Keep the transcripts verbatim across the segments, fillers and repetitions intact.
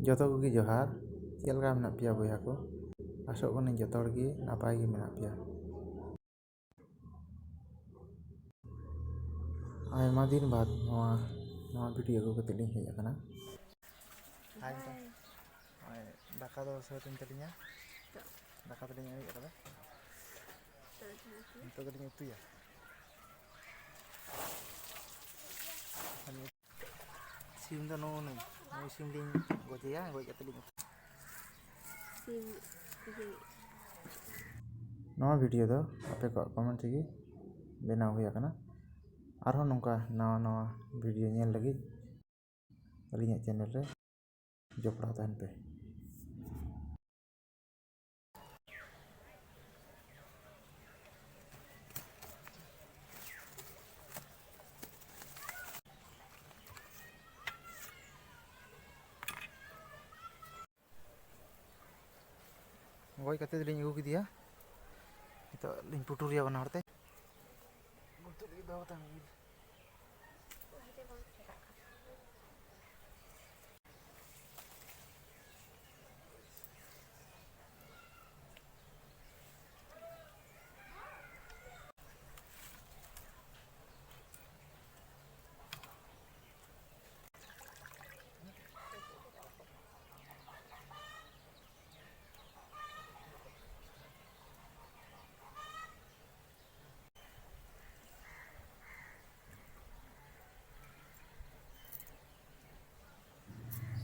ᱡᱚᱛᱚ ᱠᱚᱜᱮ ᱡᱚᱦᱟᱨ᱾ ᱪᱮᱫ ᱞᱮᱠᱟ ᱢᱮᱱᱟᱜ ᱯᱮᱭᱟ ᱵᱚᱭᱦᱟ ᱠᱚ? ᱟᱥᱚᱜ ᱠᱟᱹᱱᱟᱹᱧ ᱡᱚᱛᱚ ᱦᱚᱲ ᱜᱮ ᱱᱟᱯᱟᱭ ᱜᱮ ᱢᱮᱱᱟᱜ ᱯᱮᱭᱟ᱾ ᱟᱭᱢᱟ ᱫᱤᱱ ᱵᱟᱫ ᱱᱚᱣᱟ, ᱱᱚᱣᱟ ᱵᱷᱤᱰᱤᱭᱳ ᱟᱹᱜᱩ ᱠᱟᱛᱮ ᱞᱤᱧ ᱦᱮᱡ ᱟᱠᱟᱱᱟ᱾ ᱦᱟᱭ ᱱᱤᱛᱚᱝ᱾ ᱱᱚᱜᱼᱚᱭ ᱫᱟᱠᱟ ᱫᱚ ᱥᱟᱹᱛ ᱮᱱ ᱛᱟᱹᱞᱤᱧᱟ᱾ ᱫᱟᱠᱟ ᱫᱚᱞᱤᱧ ᱟᱹᱜᱩᱭᱮᱫ ᱠᱟᱫᱟ᱾ ᱱᱤᱛᱚᱜ ᱫᱚᱞᱤᱧ ᱩᱛᱩᱭᱟ᱾ ᱥᱤᱢ ᱫᱚ ᱱᱩᱜᱼᱩ ᱱᱩᱭ, ᱱᱩᱭ ᱥᱤᱢ ᱞᱤᱧ ᱜᱚᱡᱮᱭᱟ, ᱜᱚᱡ ᱠᱟᱛᱮ ᱞᱤᱧ ᱩᱛᱩᱭᱟ᱾ ᱥᱤᱢ ᱤᱭᱟᱹ᱾ ᱱᱚᱣᱟ ᱵᱷᱤᱰᱤᱭᱳ ᱫᱚ ᱟᱯᱮ ᱠᱚᱣᱟᱜ ᱠᱚᱢᱮᱱᱴ ᱨᱮᱜᱮ ᱵᱮᱱᱟᱣ ᱦᱩᱭ ᱟᱠᱟᱱᱟ᱾ ᱟᱨᱦᱚᱸ ᱱᱚᱝᱠᱟ ᱱᱟᱣᱟ ᱱᱟᱣᱟ ᱵᱷᱤᱰᱤᱭᱳ ᱧᱮᱞ ᱞᱟᱹᱜᱤᱫ ᱟᱹᱞᱤᱧᱟᱜ ᱪᱮᱱᱮᱞ ᱨᱮ ᱡᱚᱯᱲᱟᱣ ᱛᱟᱦᱮᱱ ᱯᱮ᱾ ᱜᱚᱡ ᱠᱟᱛᱮ ᱫᱚᱞᱤᱧ ᱟᱹᱜᱩ ᱠᱮᱫᱮᱭᱟ᱾ ᱱᱤᱛᱚᱜ ᱞᱤᱧ ᱯᱩᱴᱩᱨᱮᱭᱟ ᱵᱟᱱᱟ ᱦᱚᱲ ᱛᱮ᱾ ᱜᱩᱛᱩ ᱞᱟᱹᱜᱤᱫ ᱫᱚᱦᱚ ᱠᱟᱛᱟᱢ ᱜᱮ᱾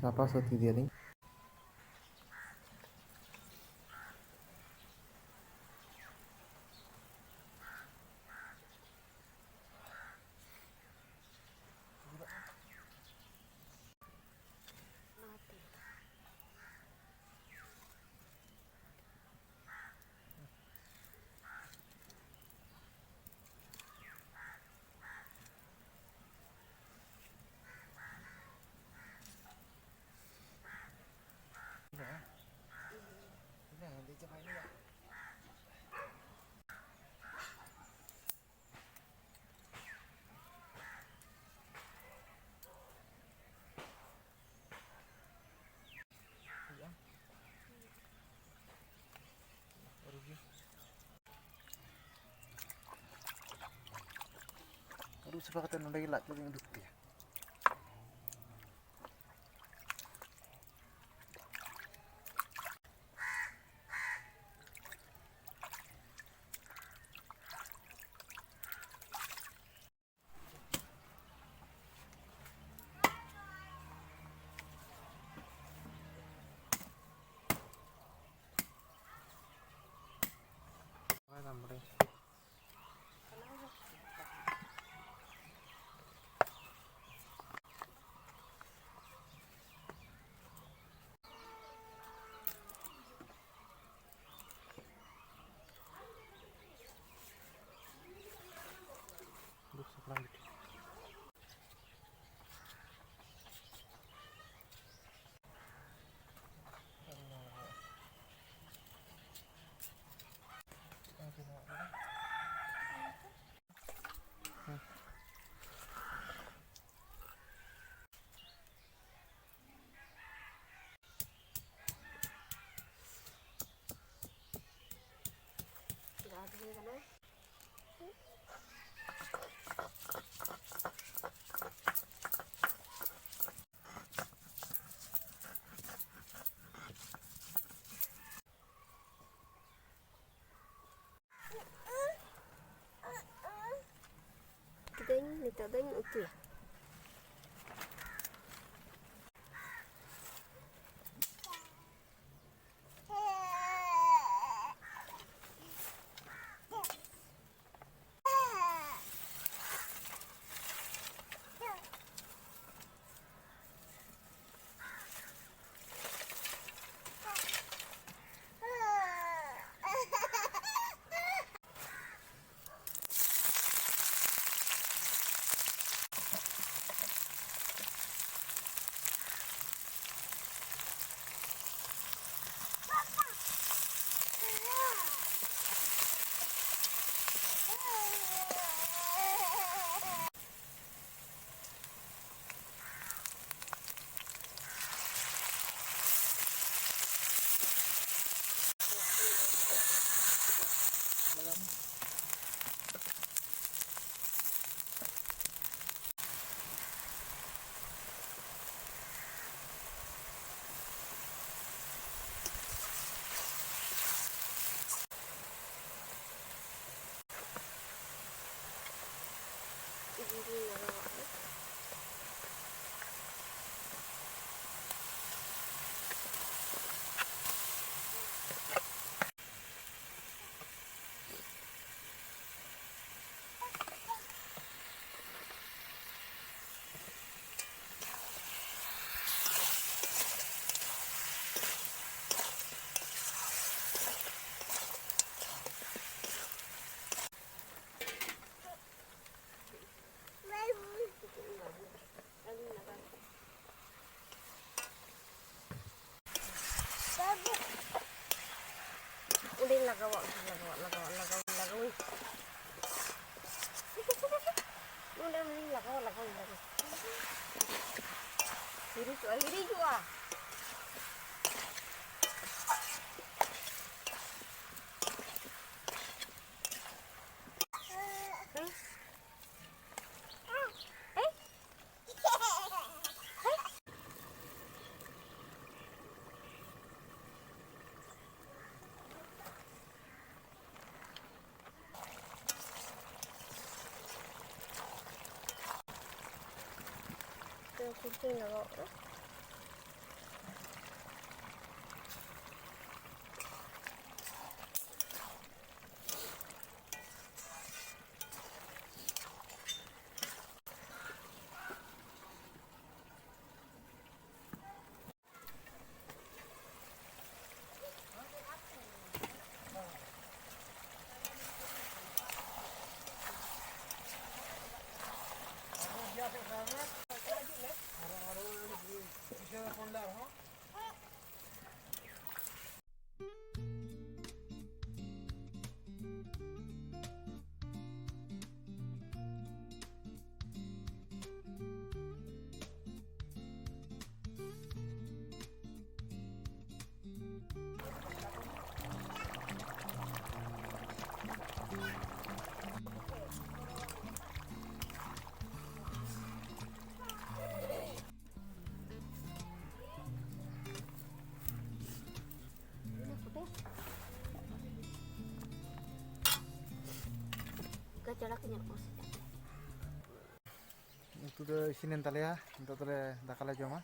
ᱥᱟᱯᱷᱟ ᱥᱟᱹᱛ ᱠᱮᱫᱮᱭᱟᱞᱤᱧ᱾ ᱥᱟᱯᱷᱟ ᱠᱟᱛᱮ ᱱᱚᱸᱰᱮ ᱜᱮ ᱞᱟᱡ ᱛᱮᱫ ᱫᱚᱧ ᱩᱰᱩᱠ ᱛᱟᱭᱟ᱾ ᱠᱤᱫᱟᱹᱧ, ᱱᱤᱛᱚᱜ ᱫᱚᱧ ᱩᱛᱩᱭᱟ᱾ ᱚᱸᱰᱮᱧ ᱞᱟᱜᱟᱣᱟ, ᱞᱟᱜᱟᱣᱟ, ᱞᱟᱜᱟᱣᱟ, ᱞᱟᱜᱟᱣᱟᱹᱧ᱾ ᱱᱚᱸᱰᱮ ᱚᱸᱰᱮᱧ ᱞᱟᱜᱟᱣᱟ, ᱞᱟᱜᱟᱣᱟᱹᱧ, ᱞᱟᱜᱟᱣᱟᱹᱧ᱾ ᱦᱤᱨᱤᱡᱚᱜᱼᱟ, ᱦᱤᱨᱤᱡᱚᱜᱼᱟ᱾ ᱦᱮᱸ? ᱦᱮᱸ? ᱛᱚ, ᱠᱩᱲᱪᱟᱹᱧ ᱞᱟᱜᱟᱣ ᱠᱟᱜᱼᱟ᱾ ᱜᱟᱡᱟᱲ ᱠᱚ ᱧᱚᱜ ᱠᱚ ᱥᱮ᱾ ᱩᱛᱩ ᱫᱚ ᱤᱥᱤᱱᱮᱱ ᱛᱟᱞᱮᱭᱟ, ᱱᱤᱛᱚᱜ ᱫᱚᱞᱮ ᱫᱟᱠᱟ ᱞᱮ ᱡᱚᱢᱟ᱾